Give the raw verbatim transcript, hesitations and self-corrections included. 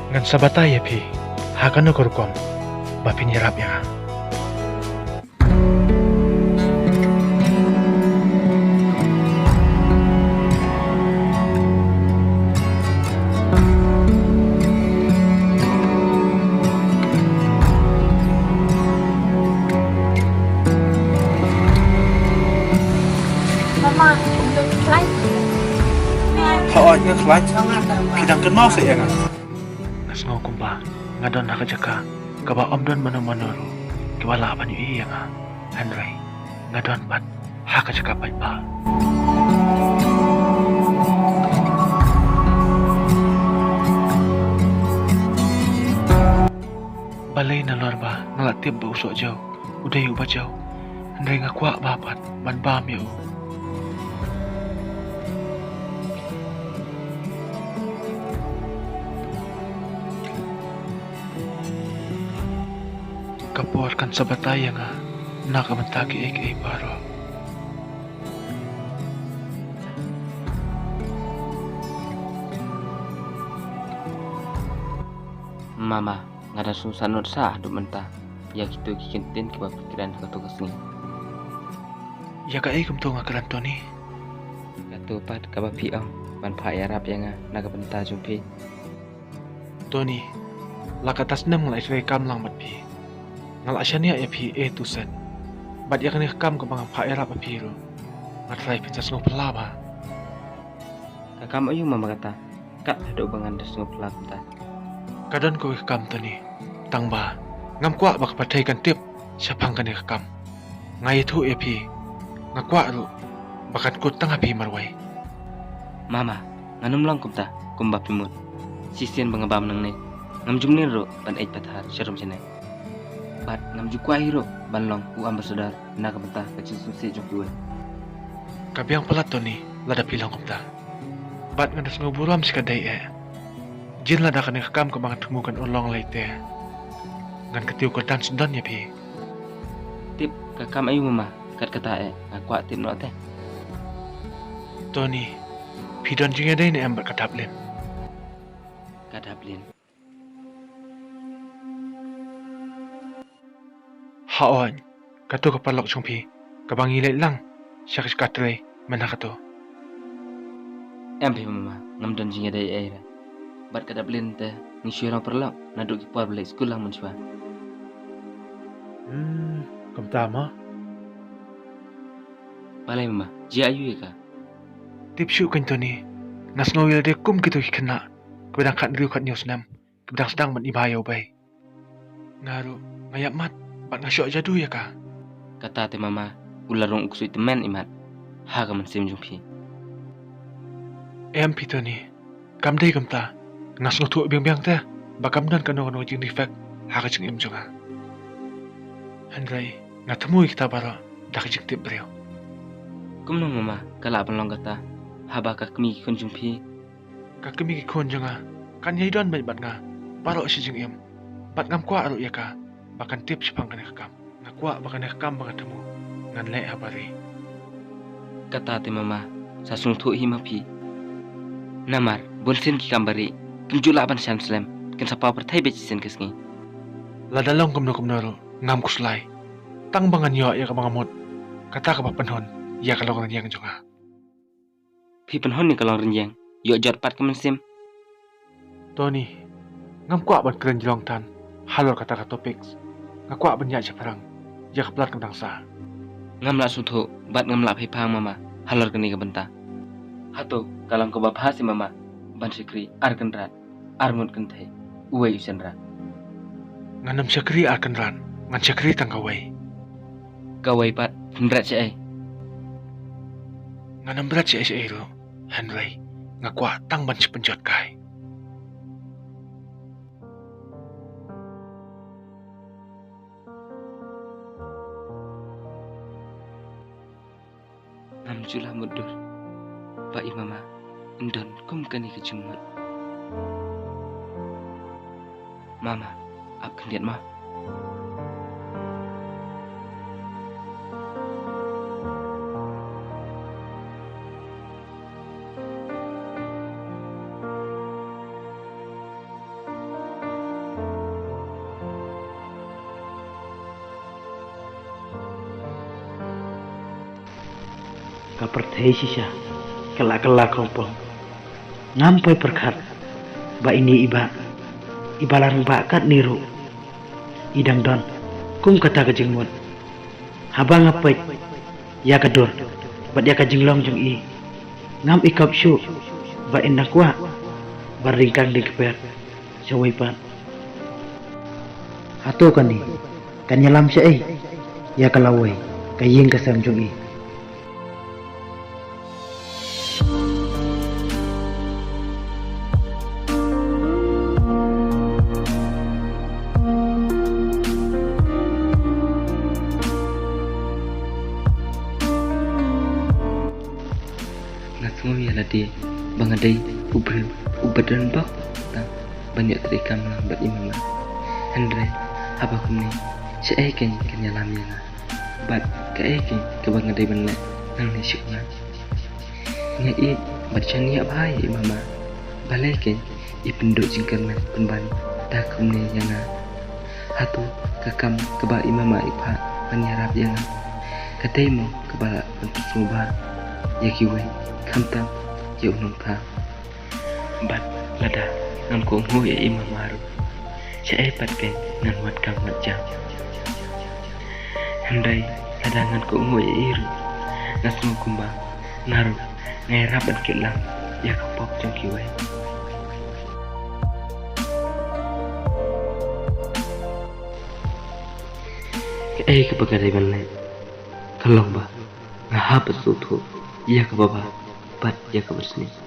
Ngan sa batai ïa phi ha kano ka rukom ba phin ïarap ïa nga. Mama, ym dei khlaiñ. Hooid, nga khlaiñ. Phi dang kynmaw sa ïa nga. Nga sngew kumba nga don ha ka jaka kaba ym don mano mano ruh kiba lah ban ïohi ïa nga. Hynrei nga don pat ha ka jaka paidbah. Balei nalor ba nga la tip ba u Sohjew u dei uba jew, hynrei nga kwah bha pat ban bam ïa u. Ka por kan sa batai ïa nga na ka bynta kiei kiei baroh. Mama, nga da sngewsarong sa haduh mynta ïa kito ki kyntien kiba phi kren ha kato ka sngi. Ïa kaei kumto nga kren, Tony? Kato pat kaba phi ong ban phah ïarap ïa nga na ka bynta jong phi. Tony, la katta snem nga la ïatrei kam lang bad phi. Nga la shaniah ïa phi A to Z. Bad ïa kane ka kam kaba nga phah ïarap ïa phi ruh, nga trai phin sa sngewphylla bha. Ka kam aïu mama kata, kat haduh ba ngan da sngewphylla kumta? Ka don kawei ka kam, Tony, tang ba ngam kwah ba ka pyrthei kan tip shaphang kane ka kam. Nga ïathuh ïa phi, nga kwah ruh ba kan kut tang ha phi marwei. Mama, ngan ym long kumta kumba phi mut. Shisien ba nga bam nangne, ngam ju mlien ruh ban ïeit pathar sharum shane. Bad ngam ju kwah hi ruh ban long u ambassador na ka bynta ka jingsngewsih jong kiwei. Ka biang palat, Tony, lada phi long kumta. Bad ngan da sngewburom shikatdei eh. Jin lada kane ka kam kaba nga thmu kan urlong lei te, ngan kyntiew kyrdan sdang ïa phi. Tip ka kam aïu mama, kat kata eh nga kwah tip noh te. Tony, phi don jingïadei ne em bad ka Daplin? Ka Daplin. Hooid, kato ka paralok jong phi kaba ngi leit lang sha ka jaka trei mynta kato. Em phi mama, ngam don jingïadei ei ei re. Bad ka Daplin te ngi shu ïarong paralok naduh ki por ba leit skul lang mynshuwa. Hmm, kumta mo? Balei mama, jia aïu ïa ka? Tip shuh kein Tony, nga sngew ïa lade kum kito ki khynnah kiba dang khathynriew khathynñiew snem, kiba dang sdang ban i bha ïa u bei. Nga ruh nga ïap mat bad nga shoh jadu ïa ka. Kata te mama, u la rung u ksuid tymmen imat ha ka mynsiem jong phi. Em phi Tony, kam dei kumta. Nga sngewthuh biang biang te ba kam don kano kano ka jingdefect ha ka jingim jong nga. Hynrei nga thmu ïa kita baroh da ka jingtip briew. Kumno mama ka lah ban long kata haba ka kmie ki khun jong phi? Ka kmie ki khun jong nga kan ïai don beit bad nga baroh shi jingim. Bad ngam kwah ruh ïa ka ba kan tip shaphang kane ka kam. Nga kwah ba kane ka kam ba nga thmu ngan leh ha bari. Kata te mama, sa sngewthuh hi ma phi. Namar bunsien ki kam bari kim ju lah ban shah slem, kin sa paw pyrthei beit shisien ka sngi. Lada long kumno kumno ruh ngam khuslai, tang ba ngan ïoh ïa kaba nga mut, kata kaba pynhun ïa ka longrynïeng jong nga. Phi pynhun ïa ka longrynïeng, ïoh jot pat ka mynsiem. Tony, ngam kwah ban kren jlong than halor kata ka topic. Nga kwah ban ïaid shaphrang ïa ka plan kaba dang sah. Ngam lah sngewthuh bad ngam lah phai phang mama halor kane ka bynta. Hato ka long kaba bha shi mama ban shakri ar kynrad, ar ngut kynthei, uwei u shynrang? Ngan ym shakri ar kynrad, ngan shakri tang kawei. Kawei pat phin bret shaei? Ngan ym bret shaei shaei ruh, hynrei nga kwah tang ban shu pynjot kai. Ngam ju lah mutdur ba i mama yn don kum kane ka jingmut. Mama, ap khyndiat ma. Ka pyrthei shisha ka la kylla khongpong. Ngam poi pyrkhat ba ine i bah, i ba la rangbah katne ruh, i dang don kum kata ka jingmut. Haba nga peit ïa ka dur bad ïa ka jinglong jong i, ngam ikop shuh ba in dang kwah ban ryngkang dieng kper shawei pat. Hato kane kan ïalam shaei ïa ka lawei ka ïing ka sem jong i? Nga sngew ïa lade ba nga dei u briew uba don bok tang ban ïatrei kam lang bad i mama. Hynrei haba kumne, shaei kein kan ïalam ïa nga? Bad kaei kein kaba nga dei ban leh nangne shakhmat? Nga ïeit bad shaniah bha ïa i mama. Balei kein i pynduh jingkyrmen pynban da kumne ïa nga? Hato ka kam kaba i mama i phah ban ïarap ïa nga ka dei mo kaba lah ban pynsngewbha ïa kiwei khamtam ïa u nongthaw? Bad lada ngan kohnguh ïa i mama ruh, shaei pat kein ngan wad kam wad jam? Hynrei lada ngan kohnguh ïa i ruh, nga sngew kumba nga ruh nga ïarap ban kit lang ïa ka pop jong kiwei. Kaei kaba nga dei ban leh? Ka long ba nga hap ban sngewthuh ïa kaba bha bad ïa kaba sniew.